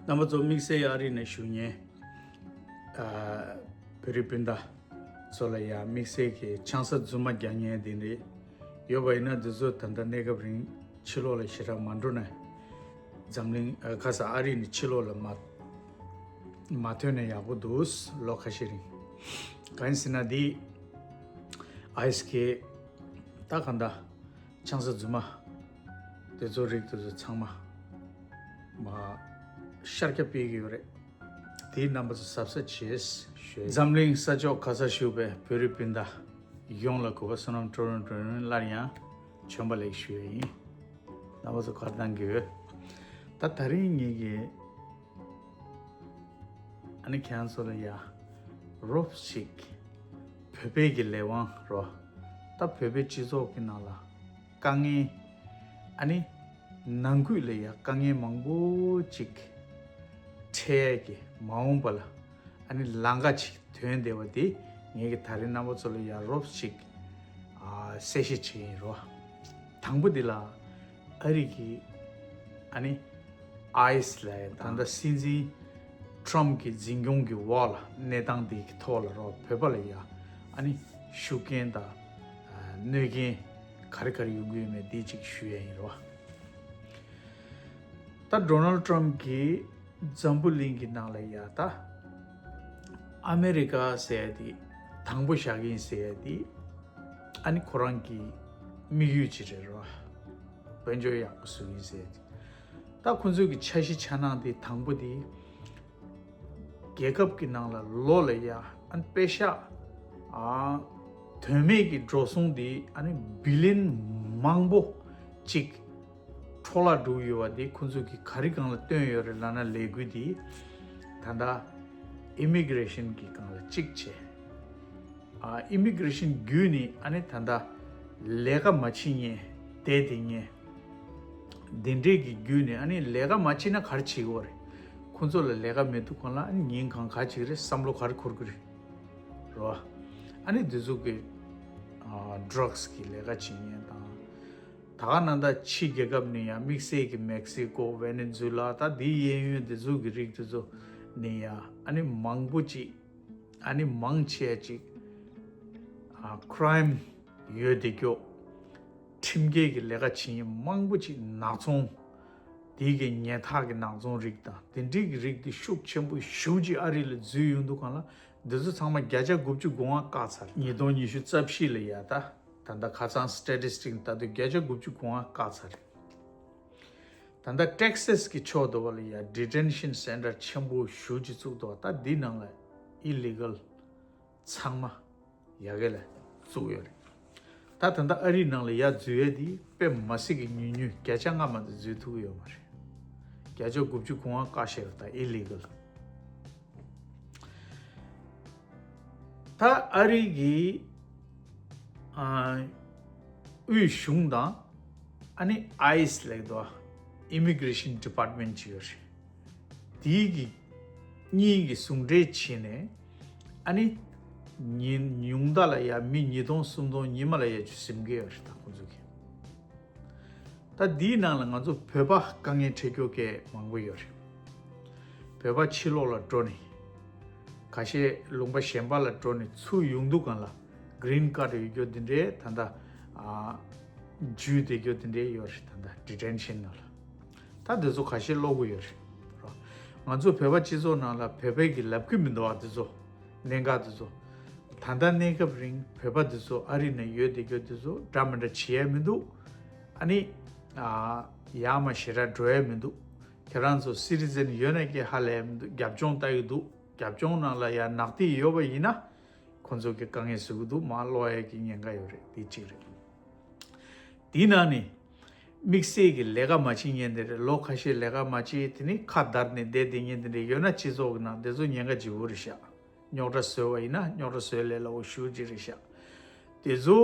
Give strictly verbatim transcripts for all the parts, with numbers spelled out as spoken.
རྣམ་པ་ཚོ། དམིགས་བསལ་ཨ་རི་ནས་བཞུགས་མཁན་ཨ་བོད་རིགས་སྤུན་ཟླ་ཚོ་ལ་ཡང་དམིགས་བསལ་གྱི་ཆང་ས་རྫུན་མ་རྒྱག་མཁན་དེ་འདྲ་ཡོད་པ་ཡིན་ན། འདི་ཚོ་ད་ལྟ་གནས་སྐབས་རིང་ཕྱི་ལོགས་ལ་ཞེ་དྲག་མ་འགྲོ་ན། འཛམ་གླིང་ཨ་ཁ་ས་ཨ་རི་ནས་ཕྱི་ལོགས་ལ་མ་མ་ཐོན་ན་ཡག་པོ་འདུག་ལོ་ཁ་ཤས་རིང་། གང་ཡིན་ཟེར་ན། འདི་ཨའི་སི་གི་ད་གང་ལྟར་ཆང་ས་རྫུན་མ་དེ་ཚོ་རིགས་དེ་ཚོ་ཚང་མ་མ་ཤར་རྒྱག་སྤེལ་གྱི་ཡོད་རེད། དེའི་རྣམ་པ་ཚོ་གཟབ་གཟབ་བྱེད་ཞུ། འཛམ་གླིང་ས་ཕྱོགས་ག་སར་བཞུགས་པའི་བོད་རིགས་སྤུན་ཟླ་ཡོངས་ལ་གུས་པ་བསོད་ནམས་སྤྲོ་རུང་སྤྲོ་རུང་། སླར་ཡང་བྱོན་པ་ལེགས་ཞུ་ཡ་ཡིན། རྣམ་པ་ཚོ་ག་རེ་གནང་གི་ཡོད། ད་ད་རིང་ངེད་ཀྱིས་ཨ་ནི་ཁྱེད་རང་ཚོ་ལ་ཡ་རོབ་ཅིག་བོད་པའི་གི་ལས་དབང་རོ། ད་བོད་པའི་སྤྱི་ཚོགས་ཀྱི་ནང་ལ་དཀའ་ངལ། ཨ་ནི་ནང་ཁུལ་ལ་ཡ་དཀའ་ངལ་མང་པོ་ཅིག་འཕྲད་ཀྱི་མ་འོངས་པ་ལ་ཨ་ནི་ལམ་ཁ་ཅིག་ཐོན་བསྡད་པ་དེ། ངེད་ཀྱིས་ད་རིང་རྣམ་པ་ཚོ་ལ་ཡ་རོབ་ཅིག་ཨ་གསལ་བཤད་བྱེད་ཀྱི་ཡིན་རོ། དང་པོ་འདི་ལ་ཨ་རི་གི་ཨ་ནི་ཨའི་སི་ལ་ཡ་ད་ལྟ་སྲིད་འཛིན་ཊམ་གྱི་འཛིན་སྐྱོང་གི་འོག་ལ་གནས་སྟངས་འདི་གི་ཐོག་ལ་རོ། བོད་པ་ལ་ཡ་ཨ་ནི་ཤུགས་རྐྱེན་དང་གནོད་རྐྱེན་ག་རེ་ག་རེ་ཡོང་གི་ཡོད་མེད་འདི་ཅིག་ཞུ་ཡ་ཡིན་རོ། ད་ཌོ་ནལ་ཊམ་གྱིས་འཛམ་བུ་གླིང་གི་ནང་ལ་ཡ་ད་ཨ་མེ་རི་ཀ་ཟེར་ཡ་དེ་དང་པོ་བཞག་གི་ཡིན་ཟེར་ཡ་དེ་ཨ་ནི་ཁོ་རང་གི་དམིགས་ཡུལ་ཅིག་རེད་རོ། དཔལ་འབྱོར་ཡག་པོ་བཟོ་གི་ཡིན་ཟེར་ཡ་དེ། ད་ཁོ་ཚོའི་གི་འཆར་གཞི་འཆར་སྣང་དེ་དང་པོ་དེ་རྒྱལ་ཁབ་ཀྱི་ནང་ལ་ལོ་ལ་ཡ་ཨ་ནི་པེ་ཤག་ཨ་དོན་མེད་ཀྱི་འགྲོ་སོང་དེ་ཨ་ནི་བི་ལི་ཡོན་མང་པོ་ཅིག་འཕྲོ་བརླག་འགྲོ་གི་ཡོད་པ་དེ་ཁོ་ཚོ་གིས་ག་རེ་སྒང་ལ་བཏོན་ཡོད་རེད་ལབ་ན། ལས་འགུལ་དེ་ད་ལྟ་ཨི་མི་གི་རེ་ཤན་གྱི་སྒང་ལ་གཅིག་བྱས། ཨ་ཨི་མི་གི་རེ་ཤན་བརྒྱུད་ནས་ཨ་ནི་ད་ལྟ་ལས་ཀ་མ་བྱེད་མཁན་བསྡད་བསྡད་མཁན་དེ་འདྲས་ཀྱི་བརྒྱུད་ནས། ཨ་ནི་ལས་ཀ་མ་བྱེད་ན་ག་རེ་བྱེད་དགོས་རེད། ཁོ་ཚོ་ལ་ལས་ཀ་མེད་དུས་སྒང་ལ་ཨ་ནི་ཉིན་གང་ག་བྱེད་ཀྱི་རེད། བསམ་བློ་ག་རེ་འཁོར་གྱི་རེད། རོ། ཨ་ནི་དེ་ཚོ་གི་ཨ་ཌྲག་སི་གི་ལས་ཀ་བྱེད་མཁན་དང་། ད་ག་ནང་ད་ཕྱི་རྒྱལ་ཁབ་ནས་ཡང་དམིགས་བསལ་གྱི་མེག་སི་ཀོ། ཝེ་ནེ་ཛུ་ལ། ད་དེའི་གཡས་གཡོན་དེ་ཚོ་གི་རིགས་དེ་ཚོ་ནས་ཡང་ཨ་ནི་མང་པོ་ཅིག་ཨ་ནི་མང་ཆེ་ཅིག་ཨ་ཁི་རའིམ་ཡོད་བསྡད་རྒྱུ། ཁྲིམས་འགལ་གྱི་ལས་ཀ་བྱེད་མཁན་མང་པོ་ཅིག་ནག་ཚོང་། དེའི་གི་ཉལ་ཐ་གི་ནག་ཚོང་རིགས་དང་དེ་འདྲའི་གི་རིགས་དེ་ཤུགས་ཆེན་པོ་ཞེ་པོ་ཅིག་ཨ་རི་ལ་འཛུལ་ཡོང་དུས་སྒང་ལ། འདི་ཚོ་ཚང་མ་བརྒྱ་ཆ་དགུ་བཅུ་གོ་ལྔ་བཀག་ཚར། ཉིས་སྟོང་ཉི་ཤུ་རྩ་བཞི་ལ་ཡ་ད་ད་ལྟ་ཁ་སང་སི་ཊེ་ཊི་སི་ཊིག་ལྟ་དུས་བརྒྱ་ཆ་དགུ་བཅུ་གོ་ལྔ་བཀག་ཚར། ད་ལྟ་ཊེག་སཱ་སི་གི་ཕྱོགས་དེ་པ་ལ་ཡ་ཌི་ཊེན་ཤན་སེན་ཊར་ཆེན་པོ་ཞེ་པོ་ཅིག་བཙུགས་འདུག་ད་འདི་ནང་ལ་ཨི་ལི་གལ་ཚང་མ་ཡ་གི་ལ་བཙུགས་ཡོད་རེད། ད་ད་ལྟ་ཨ་རིའི་ནང་ལ་ཡ་འཛུལ་ཡས་དེ་དཔེ་མི་སྲིད་ཀྱི་ཉུང་ཉུང་། བརྒྱ་ཆ་ལྔ་མ་གཏོགས་འཛུལ་ཐུབ་ཀྱི་ཡོད་མ་རེད། བརྒྱ་ཆ་དགུ་བཅུ་གོ་ལྔ་བཀག་བཞག་ཡོད། ད་ཨི་ལི་གལ། ད་ཨ་རི་གི་ཨ་དབུས་གཞུང་དང་ཨ་ནི་ཨའི་སི་ལབ་དུས་ཨི་མི་གི་རེ་ཤན་ཌི་པཱར་ཊི་མེན་ཊི་ཅིག་ཡོད་རེད། དེའི་གི་གཉིས་ཀྱི་ཟུང་འབྲེལ་བྱས་ནས་ཨ་ནི་ཉིན་ཉུང་མཐའ་ལ་ཡ་མི་ཉིས་སྟོང་སུམ་སྟོང་ཉི་མ་ལ་ཡ་ཅིག་ཟིན་གྱི་ཡོད་རེད། ད་ཁོང་ཚོ་གི། ད་འདིའི་ནང་ལ་ང་ཚོ་བོད་པ་དཀའ་ངལ་འཕྲད་རྒྱུ་གས་མང་པོ་ཡོད་རེད། བོད་པ་ཕྱི་ལོགས་ལ་འགྲོ་ནས། ཁ་ཤས་ལུང་པ་གཞན་པ་ལ་འགྲོ་ནས་ཚུར་ཡོང་དུས་སྒང་ལ་གི་རིན་ཀཱར་ཌི་ཡོད་རྒྱུ་དེ་འདྲས་ད་ལྟ་ཨ་འཇུས་བསྡད་རྒྱུ་དེ་འདྲས་ཡོད་རེད། ད་ལྟ་ཌི་ཊེན་ཤན་ནང་ལ། ད་དེ་ཚོ་ཁ་ཤས་ཀློག་གི་ཡོད་རེད། ང་ཚོ་བོད་པ་སྤྱི་ཚོགས་ནང་ལ་བོད་པའི་གི་ལབ་ཀྱི་མི་འདུག་ཨ། དེ་ཚོ་གནད་འགག་དེ་ཚོ། ད་ལྟ་གནས་སྐབས་རིང་བོད་པ་དེ་ཚོ་ཨ་རི་ནང་ཡོད་བསྡད་རྒྱུ་དེ་ཚོ་འདྲ་མི་འདྲ་བྱེད་ཡ་མི་འདུག་ཨ་ནི་ཨ་ཡར་མར་ཞེ་དྲག་འགྲོ་ཡ་མི་འདུག་ཁྱེད་རང་ཚོ་སི་ཊི་ཛན་ཡོད་ན་ཀྱེ་ཧ་ལས་ཡ་མི་འདུག་རྒྱབ་ལྗོངས་ལྟ་ཡི་འདུག་རྒྱབ་ལྗོངས་ནང་ལ་ཡ་ནག་ཐིག་ཡོད་པ་ཡིན་ན། ཁོང་ཚོ་གི་དཀའ་ངལ་བཟོ་གི་འདུག་མར་ཀློག་ཡ་གི་ཉེན་ཁ་ཡོད་རེད། དེ་གཅིག་རེད། དེའི་ནང་ནས་དམིགས་བསལ་གྱི་ལས་ཀ་མ་བྱེད་མཁན་དེ་རེད། ལོ་ཁ་ཤས་ལས་ཀ་མ་བྱེད། དེ་ནས་ཁ་བརྡར་ནས་བསྡད་བསྡད་མཁན་དེ་འདྲ་ཡོད་ན་སྤྱི་ཚོགས་ཀྱི་ནང་དེ་ཚོ་ཉེན་ཁ་ལྗིད་པོ་རེད་ཤག་རྙོག་དྲ་བཟོས་པ་ཡིན་ན་རྙོག་དྲ་བཟོས་ལས་སླ་པོ་ཞེ་པོ་ཅིག་རེད་ཤག་དེ་ཚོ་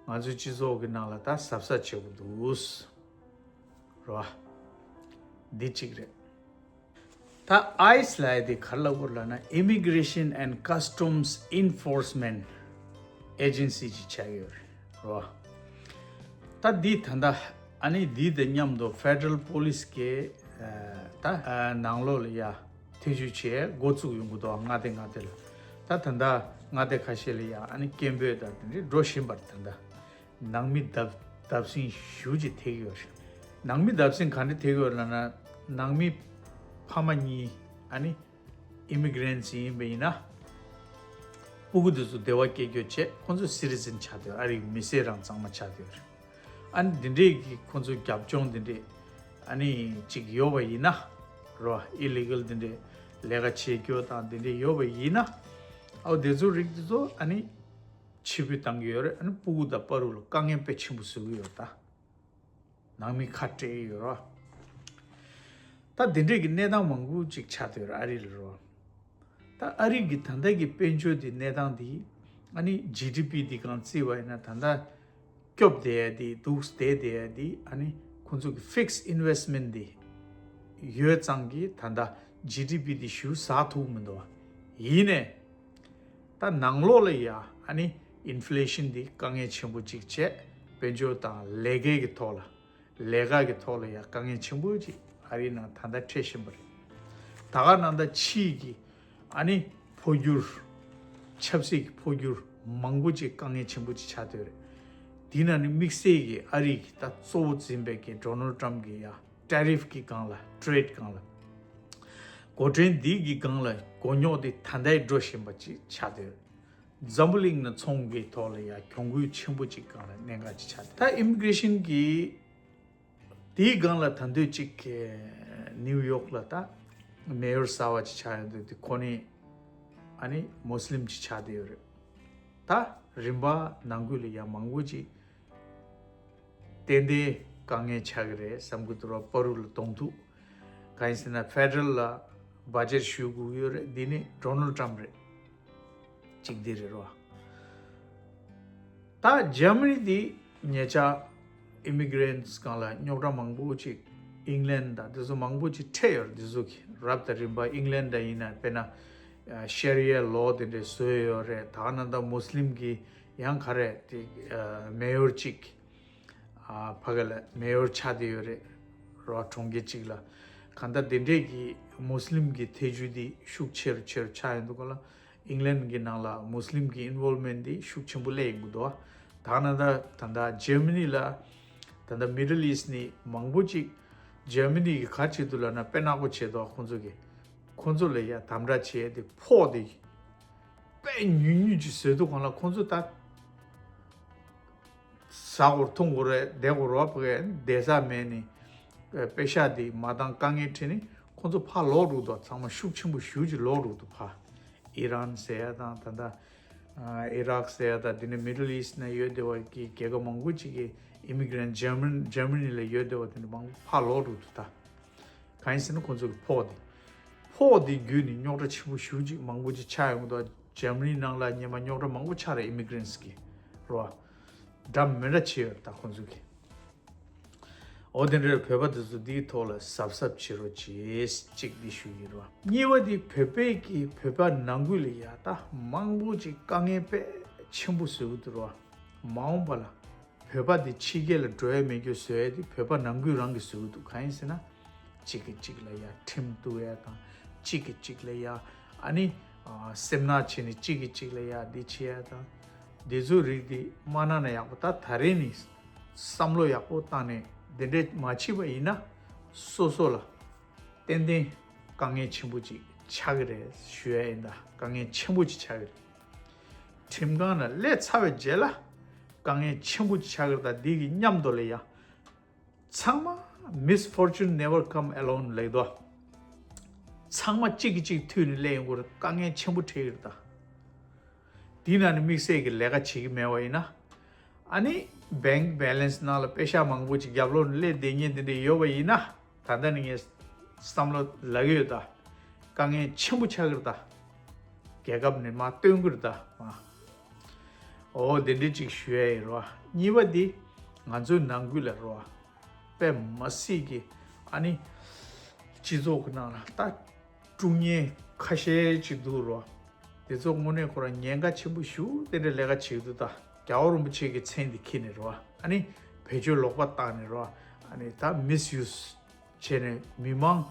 ང་ཚོའི་སྤྱི་ཚོགས་ཀྱི་ནང་ལ་ད་གཟབ་གཟབ་བྱེད་དགོས་འདུག་རོ། འདི་གཅིག་རེད། ད་ཨའི་སི་ལབ་ཡ་དེ་ག་རེ་ལབ་དགོས་ལབ་ན། Immigration and Customs Enforcement Agency ཅིག་ཆགས་ཡོད་རེད་རོ། ད་འདི་ད་ལྟ་ཨ་ནི་འདི་དང་མཉམ་དུ་ཕེ་ཌེ་རལ་པོ་ལི་སི་གི་ཨ་ ད་ཨ་ནང་ལོགས་ལ་ཡ་ཐེ་ཇུས་བྱས་འགོ་བཙུགས་ཡོང་གི་འདུག་མངའ་སྡེ་མངའ་སྡེ་ལ། ད་ད་ལྟ་མངའ་སྡེ་ཁ་ཤས་ལ་ཡ་ཨ་ནི་སྐད་འབོད་དང་དེ་འདྲའི་འགྲོ་བཞིན་པར། ད་ལྟ་ནང་མི་བརྡབ་བརྡབ་གསིག་ཞེ་པོ་ཅིག་ཐེབས་ཀྱི་ཡོད་རེད། ནང་མི་བརྡབ་གསིག་ག་འདྲ་ཐེབས་ཀྱི་ཡོད་ལབ་ན། ནང་མི་ཕ་མ་གཉིས་ཨ་ནི་ཨི་མི་གྷི་རེན་ཊི་ཡིན་པ་ཡིན་ན། སྤུ་གུ་དེ་ཚོ་འདི་བ་སྐྱེ་རྒྱུ་བྱས། ཁོང་ཚོ་སི་ཊི་ཟན་ཆགས་བསྡད་ཡོད། ཨ་རིའི་མི་སེར་རང་གཙང་མ་ཆགས་བསྡད་ཡོད་རེད། ཨ་ནི་འདི་འདྲས་ཀྱི་ཁོང་ཚོ་རྒྱབ་ལྗོངས་འདི་འདྲས་ཨ་ནི་ཅིག་ཡོད་པ་ཡིན་ན། རོ། ཨི་ལི་གལ་འདི་འདྲས་ལས་ཀ་བྱེད་རྒྱུ་དང་འདི་འདྲས་ཡོད་པ་ཡིན་ན། ཨའོ་དེ་ཚོ་རིགས་དེ་ཚོ་ཨ་ནི་ཕྱིར་འབུད་བཏང་གི་ཡོད་རེད། ཨ་ནི་སྤུ་གུ་དང་བར་དུ་ལ་དཀའ་ངལ་དཔེ་ཆེན་པོ་བཟོ་གི་ཡོད་ད། ནང་མི་ཁ་བྲལ་ཡོད་རོ། ད་དེ་འདྲས་ཀྱི་གནས་སྟངས་མང་པོ་ཅིག་ཆགས་བསྡད་ཡོད་རེད་ཨ་རི་ལ་རོ། ད་ཨ་རི་གི་ད་ལྟ་གི་དཔལ་འབྱོར་དེ་གནས་སྟངས་དེ། ཨ་ནི་ཇི་ཌི་པི་དེ་གང་བརྩིས་པ་ཡིན་ན། ད་ལྟ་སྐྱོབ་བསྡད་ཡ་དེ། འདུག་བསྡད་བསྡད་ཡ་དེ། ཨ་ནི་ཁོང་ཚོ་གི་ཕིག་སི་ཨིན་ཝེ་སི་མེན་ཊི་དེ་ཡོད་ཙང་གི་ད་ལྟ་ཇི་ཌི་པི་དེ་ཞེ་པོ་ཟག་ཐུབ་མི་འདུག་ཡིན་ནའི། ད་ནང་ལོགས་ལ་ཡ་ཨ་ནི་ཨིན་ཕི་ལེ་ཤན་འདི་དཀའ་ངལ་ཆེན་པོ་གཅིག་བྱས། དཔལ་འབྱོར་དང་ལས་ཀའི་གི་ཐོག་ལ། ལས་ཀ་གི་ཐོག་ལ་ཡ་དཀའ་ངལ་ཆེན་པོ་གཅིག་ཨ་རིའི་ནང་ད་ལྟ་འཕྲད་བཞིན་པ་རེད། ད་ག་ནང་ད་ཕྱིའི་གི་ཨ་ནི་འཕོ་འགྱུར། ཆབ་སྲིད་ཀྱི་འཕོ་འགྱུར་མང་པོ་གཅིག་དཀའ་ངལ་ཆེན་པོ་གཅིག་ཆགས་བསྡད་རེད། དེ་ནང་ནས་དམིགས་བསལ་གྱི་ཨ་རི་གི་ད་གཙོ་བོ་འཛིན་པའི་གི་ཌོ་ནལ་ཊམ་གི་ཡ་ཊེ་རིཕ་གི་སྒང་ལ། ཊེ་རིཕ་སྒང་ལ། སྒོ་ཁྲལ་འདི་གི་སྒང་ལ་མགོ་རྙོག་དེ་ད་ལྟའི་འགྲོ་བཞིན་པ་ཅིག་ཆགས་བསྡད་རེད། འཛམ་བུ་གླིང་ནང་ཚོང་གི་ཐོག་ལ་ཡ་གྱོང་གུད་ཆེན་པོ་ཅིག་སྒང་ལ་གནད་འགག་ཅིག་ཆགས་བསྡད། ད་ཨི་མི་གྷི་རེ་ཤན་གི་དེའི་སྒང་ལ་ད་དུང་གཅིག་གི་ནིའུ་ཡོག་ལ་ད་མེ་ཡོར་གསར་པ་ཅིག་ཆགས་ཡོང་དུས། དེ་ཁོ་ནི་ཨ་ནི་མུ་སི་ལིམ་ཅིག་ཆགས་བསྡད་ཡོད་རེད། ད་རིམ་པ་ནང་ཁུལ་ལ་ཡ་མང་པོ་ཅིག་ཏན་ཏན་དཀའ་ངལ་ཆགས་ཀྱི་རེད་བསམ་གྱི་འདུག་ར། བར་དུ་ལ་གདོང་ཐུག་གང་ཡིན་ཟེར་ན། ཕེ་ཌེ་རལ་ལ་བ་ཇེཊ་ཞུ་དགོས་ཡོད་རེད། འདི་ནི་ཌོ་ནལ་ཊམ་རེད། གཅིག་འདི་རེད་རོ། ད་ཇར་མ་ནི་འདི་ཉེ་ཆར་ཨི་མི་གྷི་རེན་ཊི་སྒང་ལ་རྙོག་དྲ་མང་པོ་ཅིག་ཨིང་ལན་དང་དེ་ཚོ་མང་པོ་ཅིག་འཕྲད་ཡོད་རེད། དེ་ཚོ་གི་རབ་དང་རིམ་པ་ཨིང་ལན་དང་ཡིན་ན། དཔེར་ན་ཤ་རི་ཡ་ལོ་དེ་འདྲས་བཟོས་ཡོད་རེད། ད་ག་ནང་ད་མུ་སི་ལིམ་གི་ཡང་ག་རེ་དེ་མེ་ཡོར་གཅིག་ཨ་ཕ་གི་ལ་མེ་ཡོར་ཆགས་བསྡད་ཡོད་རེད་རོ། གྲོང་ཁྱེར་གཅིག་ལ། གང་ལྟར་དེ་འདྲས་ཀྱི་མུ་སི་ལིམ་གྱི་ཐེ་ཇུས་འདི་ཤུགས་ཆེ་རུ་ཆེ་རུ་ཆགས་ཡོང་དུས་སྒང་ལ། ཨིང་ལན་གྱི་ནང་ལ་མུ་སི་ལིམ་གྱི་ཨིན་ཝོལ་མེན་ཊི་འདི་ཤུགས་ཆེན་པོ་སླེབས་ཡོང་གི་འདུག་ད་ནང་ད་ད་ལྟ་ཇར་མ་ནི་ལ། ད་ལྟ་མི་ཌལ་ཨིསཊ་ནས་མང་པོ་ཅིག་ཇར་མ་ནི་གི་ག་རེ་བྱེད་འདུག་ལབ་ན། དཔེ་ནག་པོ་བྱས་འདུག་ཁོང་ཚོ་གི། ཁོང་ཚོ་ལ་ཡ་དམ་དྲག་བྱས་ཏེ་ཕོགས་དེ་དཔེ་ཉུང་ཉུང་ཅིག་བཟོས་དུས་སྒང་ལ། ཁོང་ཚོ་ད་ཟ་དགོས་འཐུང་དགོས་རེད། བསྡད་དགོས་རེད་བ། ཕ་གི་བསྡད་ས་མེད་ནས་པེ་ཤག་དེ་མ་བཏང་དཀའ་ངལ་འཕྲད་ནས་ཁོང་ཚོ་ཕར་ལོག་འགྲོ་འདུག་ཚང་མ་ཤུགས་ཆེན་པོ་ཞེ་པོ་ཅིག་ལོག་འགྲོ་འདུག་ཕར་ཨི་རན་ཟེར་ཡ་དང་། ད་ལྟ་ཨི་རག་ཟེར་ཡ་དང་། དེ་ནས་མི་ཌལ་ཨིསཊ་ནང་ཡོད་བསྡད་པ་གི་རྒྱལ་ཁབ་མང་པོ་ཅིག་གི་ཨི་མི་གྷི་རེན་ཊི་ཇར་མ་ཇར་མ་ནི་ལ་ཡོད་བསྡད་པ་དེ་འདྲ་མང་པོ་ཕར་ལོག་འགྲོ་འདུག་ད་གང་ཡིན་ཟེར་ན། ཁོང་ཚོ་གི་ཕོགས་དེ། ཕོགས་དེ་བརྒྱུད་ནས་རྙོག་དྲ་ཆེན་པོ་ཞེ་པོ་ཅིག་མང་པོ་ཅིག་ཆགས་ཡོང་གི་འདུག་ཇར་མ་ནི་ནང་ལ་སྔོན་མ་རྙོག་དྲ་མང་པོ་ཆགས་རེད། ཨི་མི་གྷི་རེན་ཊི་གི་རོ། འདྲ་མི་འདྲ་བྱས་ཡོད་རེད་ད་ཁོང་ཚོ་གི། འོ་དེ་འདྲའི་བོད་པ་དེ་ཚོ་འདིའི་ཐོག་ལ་གཟབ་གཟབ་བྱེད་རོགས་བྱེད། གཅིག་འདི་ཞུ་གི་རེད་བ། གཉིས་པ་འདི་བོད་པའི་གི་བོད་པ་ནང་ཁུལ་ལ་ཡ་ད་མང་པོ་ཅིག་དཀའ་ངལ་དཔེ་ཆེན་པོ་བཟོ་གི་འདུག་རེད་བ། མ་འོངས་པ་ལ་བོད་པ་འདི་ཕྱི་རྒྱལ་ལ་འགྲོ་ཡ་མེད་རྒྱུ་བཟོ་ཡ་འདི་བོད་པ་ནང་ཁུལ་རང་གིས་བཟོ་གི་འདུག་གང་ཡིན་ཟེར་ན། གཅིག་གིས་གཅིག་ལ་ཡ་ཁྲིམས་གཏུག་ཡ་དང་། གཅིག་གིས་གཅིག་ལ་ཡ་ཨ་ནི་ཨ་སེམས་ནག་བྱས་ནས་གཅིག་གིས་གཅིག་ལ་ཡ་འདི་བྱེད་ཡ་དང་། འདི་ཚོའི་རིགས་འདི་མ་གནང་ན་ཡག་པོ། ད་ད་རེས་ནས་བསམ་བློ་ཡག་པོ་བཏང་ནས་འདི་འདྲས་མ་བྱས་པ་ཡིན་ན། སོ་སོ་ལ་ཏན་ཏན་དཀའ་ངལ་ཆེན་པོ་ཅིག་ཆགས་ཀྱི་རེད་ཞུ་ཡ་ཡིན། ད་དཀའ་ངལ་ཆེན་པོ་ཅིག་ཆགས་ཀྱི་རེད། ཁྲིམས་ཁང་ནང་སླེབས་ཚར་བའི་རྗེས་ལ་དཀའ་ངལ་ཆེན་པོ་ཅིག་ཆགས་ཀྱི་རེད། ད་འདི་གི་མཉམ་དུ་ལ་ཡ། ཚང་མ། Misfortune never come alone ལབ་འདུག་ཚང་མ་གཅིག་གིས་གཅིག་མཐུད་ནས་སླེབས་ཡོང་གི་རེད། དཀའ་ངལ་ཆེན་པོ་འཕྲད་ཀྱི་རེད་ད། དེའི་ནང་ནས་དམིགས་བསལ་གྱི་ལས་ཀ་བྱེད་ཀྱི་མེད་པ་ཡིན་ན། ཨ་ནི་bank balance ནང་ལ་པེ་ཤག་མང་པོ་ཅིག་རྒྱབ་ལོགས་ནས་སླེབས་བསྡད་མཁན་དེ་འདྲ་ཡོད་པ་ཡིན་ན། ད་ལྟ་ནས་ངས་བསམ་བློ་ལབ་ཀྱི་ཡོད་ད། དཀའ་ངལ་ཆེན་པོ་ཆགས་ཀྱི་རེད་ད། རྒྱལ་ཁབ་ནས་མར་བཏོན་གྱི་རེད་ད། མ། འོ་དེ་འདྲ་ཅིག་ཞུ་ཡ་ཡིན་རོ། གཉིས་པ་འདི་ང་ཚོའི་ནང་ཁུལ་ལ་རོ། དཔེ་མ་སྲིད་ཀྱི་ཨ་ནི་སྤྱི་ཚོགས་ཀྱི་ནང་ལ་ད་དཀྲུག་ཉེན་ཁ་ཤས་ཅིག་འདུག་རོ། དེ་ཚོ་དངོས་གནས་ཁོ་རང་ཉེན་ཁ་ཆེན་པོ་ཞེ་པོ་དེ་འདྲའི་ལས་ཀ་བྱེད་ཀྱི་འདུག་ད་རྒྱལ་བ་རིན་པོ་ཆེ་གི་མཚན་དེ་འཁྱེར་ནས་རོ། ཨ་ནི་བེད་སྤྱོད་ལོག་པ་བཏང་ནས་རོ། ཨ་ནི་ད་misuse བྱས་ནས་མི་མང་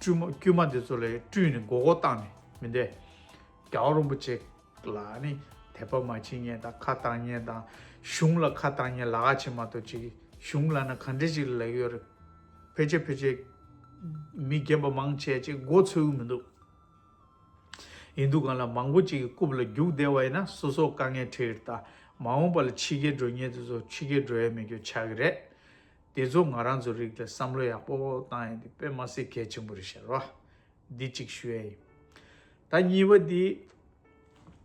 དཀྱུས་མ་དཀྱུས་མ་དེ་ཚོ་ལ་སྤྲུལ་ནས་མགོ་སྐོར་བཏང་ནས་མི་འདོད། རྒྱལ་བ་རིན་པོ་ཆེ་ལ་ནི་དད་པ་མ་བྱེད་མཁན་དང་ཁ་བཏང་མཁན་དང་གཞུང་ལ་ཁ་བཏང་མཁན་ལ་ཁ་བྱེད་མ་གཏོགས་ཅིག་གཞུང་ལ་ན་ག་འདྲ་ཅིག་ལ་ཡོད་རེད། ཕལ་ཆེར་ཕལ་ཆེར་མི་རྒན་པ་མང་ཆེ་ཅིག་མགོ་ཚོས་ཀྱི་མི་འདུག་ཡིན་དུས་གང་ལ་མང་པོ་ཅིག་གི་རྐུབ་ལ་རྒྱུག་བསྡད་པ་ཡིན་ན་སོ་སོ་དཀའ་ངལ་འཕྲད་ཀྱི་རེད། ད་མ་འོངས་པ་ལ་ཕྱི་རྒྱལ་འགྲོ་མཁན་དེ་ཚོ་ཕྱི་རྒྱལ་འགྲོ་ཡ་མེད་རྒྱུ་ཆགས་ཀྱི་རེད། དེ་ཚོ་ང་རང་ཚོ་རིགས་ལ་བསམ་བློ་ཡག་པོ་བཏང་ཡ་དེ་དཔེ་མ་སྲིད་གལ་ཆེན་པོ་རེད་ཤག་རོ། འདི་གཅིག་ཞུ་ཡ་ཡིན། ད་གཉིས་པ་འདི་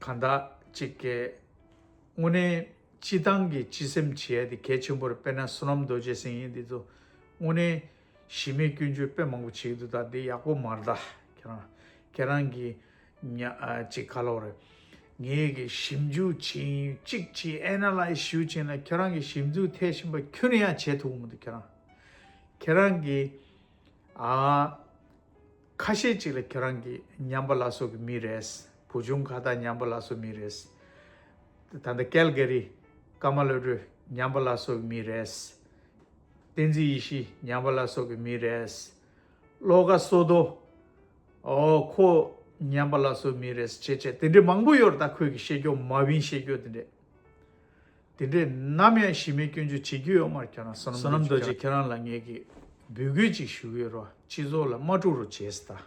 གང་ལྟར་གཅིག་གི་དངོས་གནས་སྤྱི་བཏང་གི་སྤྱི་སེམས་བྱེད་ཡ་དེ་གལ་ཆེན་པོ་རེད། དཔེར་ན་བསོད་ནམས་རྡོ་རྗེ་ཟེར་མཁན་འདི་ཚོ་དངོས་གནས་གཞི་མེད་སྐྱོན་བརྗོད་དཔེ་མང་པོ་བྱེད་ཀྱི་འདུག་ད་འདི་ཡག་པོ་མ་རེད། ད་ཁྱེད་རང་ཁྱེད་རང་གི་ཉ་ཨ་ཅིག་ཁ་ལོ་རེད། ངས་གི་ཞིབ་འཇུག་བྱེད་ཡིན་གཅིག་བྱེད་ཨེ་ན་ལའི་ཟི་ཞུ་བྱེད་ན་ཁྱེད་རང་གི་ཞིབ་འཇུག་ཐེག་བཞིན་པ་ཁྱོན་ནས་ཡང་བྱེད་ཐུབ་ཀྱི་མི་འདུག་ཁྱེད་རང་ཁྱེད་རང་གི་ཨ་ཁ་ཤས་ཅིག་ལ་ཁྱེད་རང་གི་ཉམས་པ་ལ་སོགས་ཀྱི་མི་རེད། བུ་ཆུང་ཁ་བཏགས་ཉམས་པ་ལ་སོགས་མི་རེད། ད་ལྟ་ཀལ་ག་རི་ཀ་མ་ལོ་ཌོ་ཉམས་པ་ལ་སོགས་ཀྱི་མི་རེད། བསྟན་འཛིན་ཡེ་ཤེས་ཉམས་པ་ལ་སོགས་ཀྱི་མི་རེད། བློ་དགའ་བསོད་རྡོར། ཨོ་ཁོ་ཉམས་པ་ལ་སོགས་མི་རེད་ཅེས་བྱས་དེ་འདྲའི་མང་པོ་ཡོད་རེད། ད་ཁོས་ཀྱི་བཤད་རྒྱུ་མ་བིན་བཤད་རྒྱུ་དེ་འདྲས། དེ་འདྲས་ནམ་ཡང་གཞི་མེད་སྐྱོན་བརྗོད་བྱེད་རྒྱུ་ཡོད་མ་རེད། ཁྱོད་རང་བསོད་ནམས་རྡོ་རྗེ་ཁྱེད་རང་ལ་ངས་ཀྱི་འབོད་སྐུལ་ཅིག་ཞུ་གི་ཡོད་རོ། སྤྱི་ཚོགས་ལ་མ་དཀྲུག་རོགས་བྱས་ད།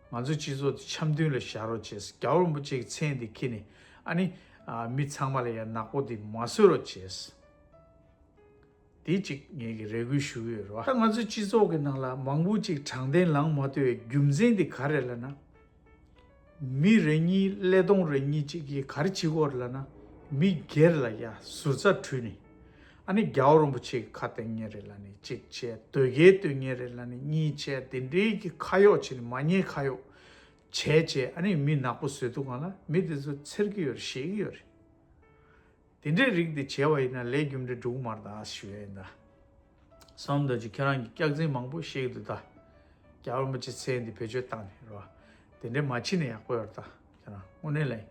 ང་ཚོའི་སྤྱི་ཚོགས་དེ་འཆམ་མཐུན་ལ་བཞག་རོགས་བྱས། རྒྱལ་བ་རིན་པོ་ཆེ་གི་མཚན་དེ་ཁྱེར་ནས་ཨ་ནི་མི་ཚང་མ་ལ་ཡང་ནག་པོ་དེ་མ་བཟོ་རོགས་བྱས། དེ་གཅིག་ངས་ཀྱི་རེ་སྐུལ་ཞུ་གི་ཡོད་རེད་བ། ད་ང་ཚོའི་སྤྱི་ཚོགས་ཀྱི་ནང་ལ་མང་པོ་ཅིག་དྲང་བདེན་ལངས་མ་ཐུབ་པའི་རྒྱུ་མཚན་དེ་ག་རེ་ལབ་ན། མི་རེ་གཉིས་ཀླད་སྟོང་རེ་གཉིས་ཅིག་གིས་ག་རེ་བྱེད་ཀྱི་ཡོད་རེད་ལབ་ན། མི་སྒེར་ལ་ཡ་ཟུར་ཟ་འཁྲུད་ནས་ཨ་ནི་རྒྱལ་བ་རིན་པོ་ཆེ་གི་ཁ་གཏད་མཁན་རེད་ལབ་ནས་གཅིག་བྱས། དོལ་རྒྱལ་གཏོད་མཁན་རེད་ལབ་ནས་གཉིས་བྱས། དེ་འདྲའི་གི་ཁ་གཡོག་བྱས་ནས་མ་ཉེས་ཁ་གཡོག་བྱས་བྱས་ཨ་ནི་མི་ནག་པོ་བཟོས་འདུག་གང་ལ་མི་དེ་ཚོ་འཚེར་གི་ཡོད་རེད། ཤེས་ཀྱི་ཡོད་རེད། དེ་འདྲའི་རིགས་དེ་བྱས་པ་ཡིན་ན་ལས་རྒྱུ་འབྲས་འགྲུབ་མ་རེད་ད་ཞུ་ཡ་ཡིན་ད། བསོད་ནམས་རྡོ་རྗེ་ཁྱེད་རང་གི་སྐྱག་རྫུན་མང་པོ་བཤད་ཀྱི་འདུག་ད། རྒྱལ་བ་རིན་པོ་ཆེ་མཚན་འདི་བེད་སྤྱོད་བཏང་ནས་རེད་བ། དེ་འདྲས་མ་བྱེད་ན་ཡག་པོ་ཡོད་རེད་ད། ཁྱེད་རང་དངོས་གནས་ལ་ཡིན།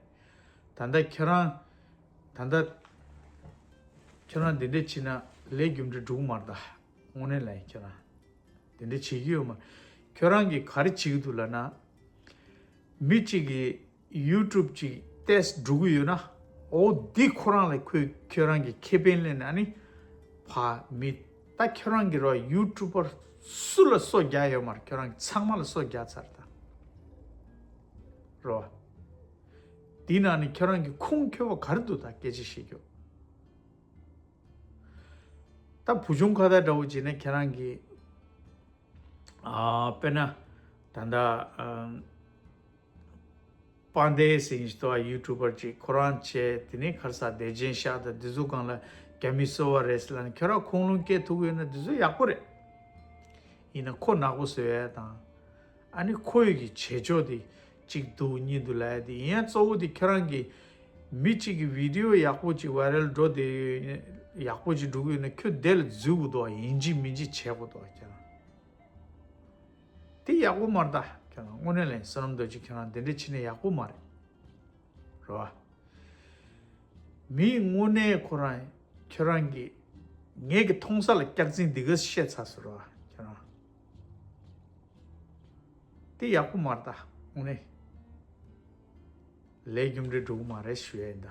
ད་ལྟ་ཁྱེད་རང་ད་ལྟ་ཁྱེད་རང་འདི་འདྲས་བྱེད་ན་ལས་རྒྱུ་འབྲས་འགྲུབ་མ་རེད་ད། དངོས་གནས་ལ་ཡིན་ཁྱེད་རང་། དེ་འདྲ་བྱེད་ཀྱི་ཡོད་མ། ཁྱོད་རང་གིས་ག་རེ་བྱེད་ཀྱི་འདུག་ལབ་ན། མི་གཅིག་གིས་ཡུ་ཊུབ་ཅིག་ཏེས་འགྲོ་གི་ཡོད་ན། འོ་འདི་ཁོ་རང་ལ་ཁོས་ཁྱོད་རང་གི་ཁེ་ཕན་ལེན་ན་ནི། ཕ་མི་ད་ཁྱོད་རང་གི་རོ་ཡུ་ཊུབ་པར་སུ་ལ་སོ་རྒྱག་ཡོད་མ་རེད། ཁྱོད་རང་གི་ཚང་མ་ལ་སོ་རྒྱག་ཚར་ད། རོ། དེའི་ནང་ནས་ཁྱོད་རང་གི་ཁུངས་འཁྱོལ་བ་ག་རེ་འདུག་ད་སྐད་ཆ་བཤད་རྒྱུ། ད་བུ་ཆུང་ཁ་བརྡ་འདྲ་བོ་བྱས་ན་ཁྱེད་རང་གིས་ཨ་དཔེར་ན་ད་ལྟ་ཨམ་དཔལ་ལྡན་ཟེར་མཁན་ཞིག་འདུག་ཨ། ཡུ་ཊུབ་པར་ཅིག་ཁོ་རང་བྱས་དེ་ནས་ཁར་ས་བདེ་ཆེན་ཤག་དང་འདི་ཚོ་སྒང་ལ་རྒྱ་མི་གསོ་བ་རེད་ཟེར་ལབ་ནས་ཁྱོད་རང་ཁུངས་ལུང་སྐྱེལ་ཐུབ་ཀྱི་ཡོད་ན་འདི་ཚོ་ཡག་པོ་རེད། ཡིན་ན་ཁོ་ནག་པོ་བཟོ་ཡ་དང་། ཨ་ནི་ཁོ་ཡི་གི་བྱེད་ཕྱོགས་དེ་གཅིག་འདུག་གཉིས་འདུག་ལབ་ཡ་དེ་ཡིན་ཡང་གཙོ་བོ་དེ་ཁྱོད་རང་གི་མི་གཅིག་གི་བི་ཌི་ཡོ་ཡག་པོ་ཅིག་ཝའི་རལ་འགྲོ་བསྡད་ཡོད། ཡག་པོ་ཅིག་འགྲོ་གི་ཡོད་ན་ཁྱོད་དེ་ལ་འཛུལ་དགོས་འདུག་ཡིན་གཅིག་མིན་གཅིག་བྱེད་དགོས་འདུག་ཁྱེད་རང་དེ་ཡག་པོ་མ་རེད་ད། ཁྱེད་རང་དངོས་གནས་ལ་བསོད་ནམས་རྡོ་རྗེ་ཁྱེད་རང་དེ་འདྲ་བྱེད་ན་ཡག་པོ་མ་རེད། རེད་བ། མི་དངོས་གནས་ཁོ་རང་ཁྱོད་རང་གི་ངེད་ཀྱི་མཐོང་ས་ལ་སྐྱག་རྫུན་འདི་ག་བཤད་ཚར་སོང་རེད་བ་ཁྱོད་རང་། དེ་ཡག་པོ་མ་རེད་ད་དངོས་གནས། ལས་རྒྱུ་འབྲས་འགྲུབ་མ་རེད་ཞུ་ཡ་ཡིན་ད།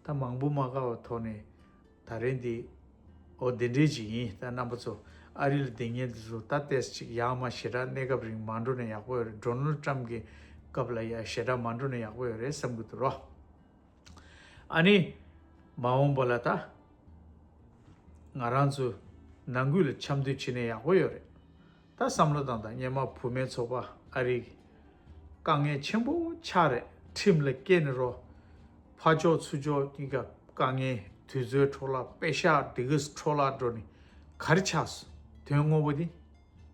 ད་མང་པོ་མ་དགའ་བ་ཐོག་ནས་ད་རིང་འདི་ཨོ་དེ་འདྲའི་ཅིག་ཡིན། ད་རྣམ་པ་ཚོ་ཨ་རི་ལ་བསྡད་མཁན་འདི་ཚོ་ད་ཏོག་ཙམ་ཅིག་ཡར་མར་ཞེ་དྲག་གནས་སྐབས་རིང་མ་འགྲོ་ན་ཡག་པོ་ཡོད་རེད། ཌོ་ནལ་ཊམ་གི་སྐབས་ལ་ཡ་ཞེ་དྲག་མ་འགྲོ་ན་ཡག་པོ་ཡོད་རེད་བསམ་གི་འདུག་རོ། ཨ་ནི་མ་འོངས་པ་ལ་ད་ང་རང་ཚོ་ནང་ཁུལ་ལ་འཆམ་མཐུན་བྱེད་ན་ཡག་པོ་ཡོད་རེད། ད་བསམ་བློ་བཏང་དང་། སྔོན་མ་བུད་མེད་ཚོགས་པ་ཨ་རི་གི་དཀའ་ངལ་ཆེན་པོ་ཆགས་རེད། ཁྲིམས་ལ་བཀལ་ནས་རོ། ཕར་ཕྱོགས་ཚུར་ཕྱོགས་གཉིས་ཀ་དཀའ་ངལ། དུས་ཚོད་འཕྲོ་བརླག་པེ་ཤག་འདི་ག་འཕྲོ་བརླག་འགྲོ་ནས་ག་རེ་ཆགས་སོང་། དོན་དངོས་པོ་དེ་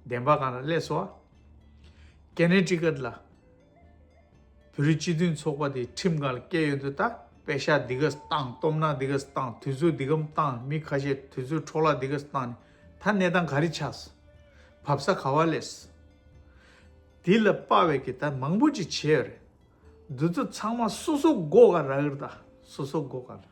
བདེན་པ་སྒང་ལ་སླེབས་སོང་ཨ། ཀེ་ནེ་ཊི་ཀཊ་ལ་བོད་རིགས་སྤྱི་མཐུན་ཚོགས་པ་དེ་ཁྲིམས་སྒང་ལ་བཀལ་ཡོང་དུས་ད་པེ་ཤག་འདི་ག་བཏང་། སྟོབས་ན་འདི་ག་བཏང་། དུས་ཚོད་འདི་ག་བཏང་། མི་ཁ་ཤས་དུས་ཚོད་འཕྲོ་བརླག་འདི་ག་བཏང་ནས་ད་གནས་སྟངས་ག་རེ་ཆགས་སོང་། བབས་ས་ག་བ་སླེབས་སོང་། དེ་ལ་དཔག་པའི་གི་ད་མང་པོ་ཅིག་བྱས་ཡོད་རེད། འདི་ཚོ་ཚང་མ་སོ་སོ་མགོ་ག་རག་གི་རེད་ད། སོ་སོ་མགོ་ག་རག་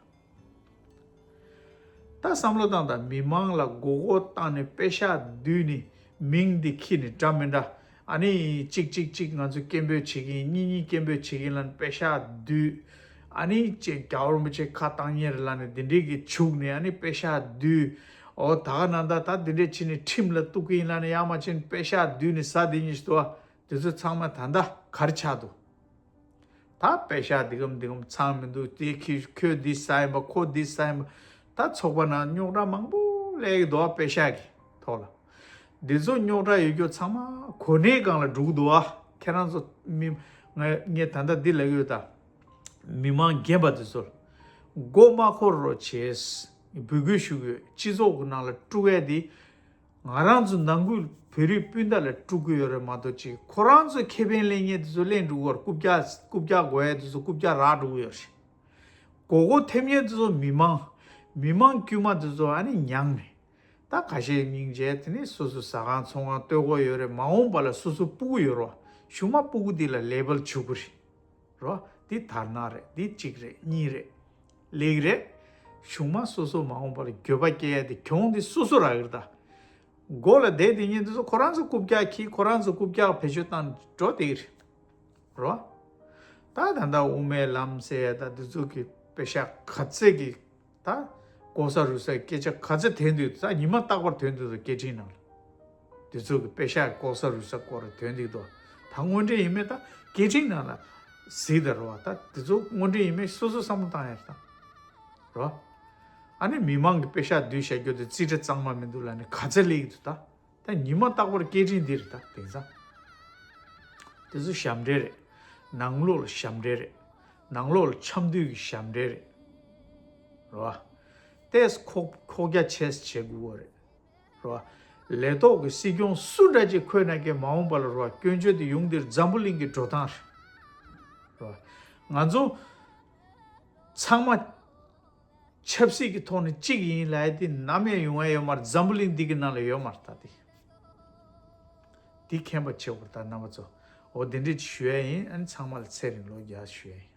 ད་བསམ་བློ་བཏང་དང་། མི་མང་ལ་མགོ་སྐོར་བཏང་ནས་པེ་ཤག་བསྡུས་ནས་མིང་འདི་ཁྱེར་ནས་འདྲ་མི་འདྲ་ ཨ་ནི་གཅིག་གཅིག་གཅིག་ང་ཚོ་སྐད་འབོད་བྱེད་ཀྱིན། གཉིས་གཉིས་སྐད་འབོད་བྱེད་ཀྱིན་ལབ་ནས་པེ་ཤག་བསྡུས། ཨ་ནི་ཅེས་རྒྱལ་བ་རིན་པོ་ཆེ་ཁ་བཏང་མཁན་རེད་ལབ་ནས་འདི་འདྲས་ཀྱི་བྱུགས་ནས། ཨ་ནི་པེ་ཤག་བསྡུས། འོ་ད་ག་ནང་ད་ད་འདི་འདྲས་བྱས་ནས་ཁྲིམས་ལ་གཏུག་གིན་ལབ་ནས་ཡར་མར་བྱས་ནས་པེ་ཤག་བསྡུས་ནས་ཟ་བསྡད་མཁན་ཞིག་འདུག་བ། དེ་ཚོ་ཚང་མ་ད་ལྟ་ག་རེ་ཆགས་འདུག་ད་པེ་ཤག་འདི་གམ་འདི་གམ་ཚང་མི་འདུག་དེ་ཁྱི་ཁྱོད་འདི་ཟ་ཡིན་པ། ཁོ་འདི་ཟ་ཡིན་པ། ད་ཚོགས་པ་ནང་རྙོག་དྲ་མང་པོ་སླེབས་ཀྱི་འདུག་པེ་ཤག་གི་ཐོག་ལ། འདི་ཚོ་རྙོག་དྲ་ཡོད་རྒྱུ་ཚང་མ་གོ་གནས་སྒང་ལ་འགྲོ་གི་འདུག་པ། ཁྱེད་རང་ཚོ་མི་ང་ངས་ད་ལྟ་འདི་ལབ་ཀྱི་ཡོད་ད། མི་མང་རྒན་པ་འདི་ཚོ་མགོ་མ་འཁོར་རོགས་བྱེད། འབོད་སྐུལ་ཞུ་གི་ཡོད། སྤྱི་ཚོགས་ཀྱི་ནང་ལ་དཀྲུག་ཡས་འདི། ང་རང་ཚོ་ནང་ཁུལ་བོད་རིགས་སྤུན་ཟླ་ལ་དཀྲུག་གི་ཡོད་རེད་མ་གཏོགས་ཅིག་ཁོ་རང་ཚོ་ཁེ་ཕན་ལེན་མཁན་དེ་ཚོ་ལེན་འགྲོ་གི་ཡོད་རེད། རྐུབ་བཀྱག་རྐུབ་བཀྱག་དགོས་ཡས་དེ་ཚོ་རྐུབ་བཀྱག་རག་འགྲོ་གི་ཡོད་རེད། མགོ་སྐོར་ཐེབས་མཁན་དེ་ཚོ་མི་མང་། མི་མང་དཀྱུས་མ་དེ་ཚོ་ཨ་ནི་མྱངས་ནས། ད་ཁ་ཤས་སྙིང་རྗེ་དེ་ནི་སོ་སོ་ཟ་ཁང་ཚོང་ཁང་གཏོད་དགོས་ཡོད་རེད། མ་འོངས་པ་ལ་སོ་སོ་སྤུ་གུ་ཡོད་རེད་བ། གཞུག་མ་སྤུ་གུ་འདི་ལ་ལེ་བལ་བྱུག་གི་རེད། རོ། འདི་དར་ནག་རེད། འདི་གཅིག་རེད། གཉིས་རེད། ལེགས་རེད། གཞུག་མ་སོ་སོ་མ་འོངས་པར་འགྱོད་པ་སྐྱེ་ཡ་དེ་གྱོང་དེ་སོ་སོ་རག་གི་རེད་ད། མགོ་ལ་བསྡད་དེ་ཉིན་དེ་ཚོ་ཁོ་རང་ཚོ་རྐུབ་བཀྱག་ཁྱེར། ཁོ་རང་ཚོ་རྐུབ་བཀྱག་བེད་སྤྱོད་བཏང་འགྲོ་བསྡད་ཀྱི་རེད། རོ། ད་ད་ལྟ་དབུ་མའི་ལམ་ཟེར་ཡ་ད་འདི་ཚོ་གི་པེ་ཤག་ག་ཚད་ཀྱི་ད་ལྐོག་ཟ་རུལ་སུའི་སྐད་ཆ་ག་ཚོད་ཐོན་དུས། ད་ཉི་མ་རྟག་པར་ཐོན་དུས་སྐད་འཕྲིན་ནང་ལ། དེ་ཚོ་གི་པེ་ཤག་གི་ལྐོག་ཟ་རུལ་སུ་སྐོར་ར་ཐོན་དུས་དོ། ད་དངོས་འབྲེལ་ཡིན་མེད་ད་སྐད་འཕྲིན་ནང་ལ་གཟིགས་དང་རོ། ད་དེ་ཚོ་དངོས་འབྲེལ་ཡིན་མེད་སོ་སོ་བསམ་བློ་བཏང་ཡ་རེད་ད། རོ། ཨ་ནི་མི་མང་གི་པེ་ཤག་བསྡུས་བཞག་རྒྱུ་དེ་རྩིས་ཁྲ་གཙང་མ་མི་འདུག་ལབ་ནས་ག་ཚོད་སླེབས་ཀྱི་འདུག་ད། ད་ཉི་མ་རྟག་པར་སྐད་འཕྲིན་འདི་རེད་ད་དེང་སང་། དེ་ཚོ་ཞབས་འདྲེན་རེད། ནང་ལོགས་ལ་ཞབས་འདྲེན་རེད། ནང་ལོགས་ལ་འཆམ་མཐུན་གྱི་ཞབས་འདྲེན་རེད། རོ། ཏེས་ཁོག་ཁོག་རྒྱ་ཆེས་བྱེད་དགོས་པ་རེད། རོ། ལས་ཐོག་གི་སྲིད་སྐྱོང་སུ་འདྲ་ཅིག་འཁོད་ན་ཀྱེ་མ་འོངས་པ་ལ་རོ་སྐྱོན་བརྗོད་དེ་ཡོང་འདིར་འཛམ་བུ་གླིང་གི་འགྲོ་སྟངས་རེད། རོ། ང་ཚོ་ཚང་མ་ཆབ་སྲིད་ཀྱི་ཐོག་ནས་གཅིག་ཡིན་ལབ་ཡ་དེ་ནམ་ཡང་ཡོང་ཡ་ཡོད་མ་རེད། འཛམ་བུ་གླིང་འདི་གི་ནང་ལ་ཡོད་མ་རེད་ད་དེ། འདི་མཁྱེན་པ་བྱེད་དགོས་ད་རྣམ་པ་ཚོ། འོ་དེ་འདྲས་ཞུ་ཡ་ཡིན། ཨ་ནི་ཚང་མ་ལ་ཚེ་རིང་ལོ་བརྒྱ་ཞུ་ཡ་ཡིན།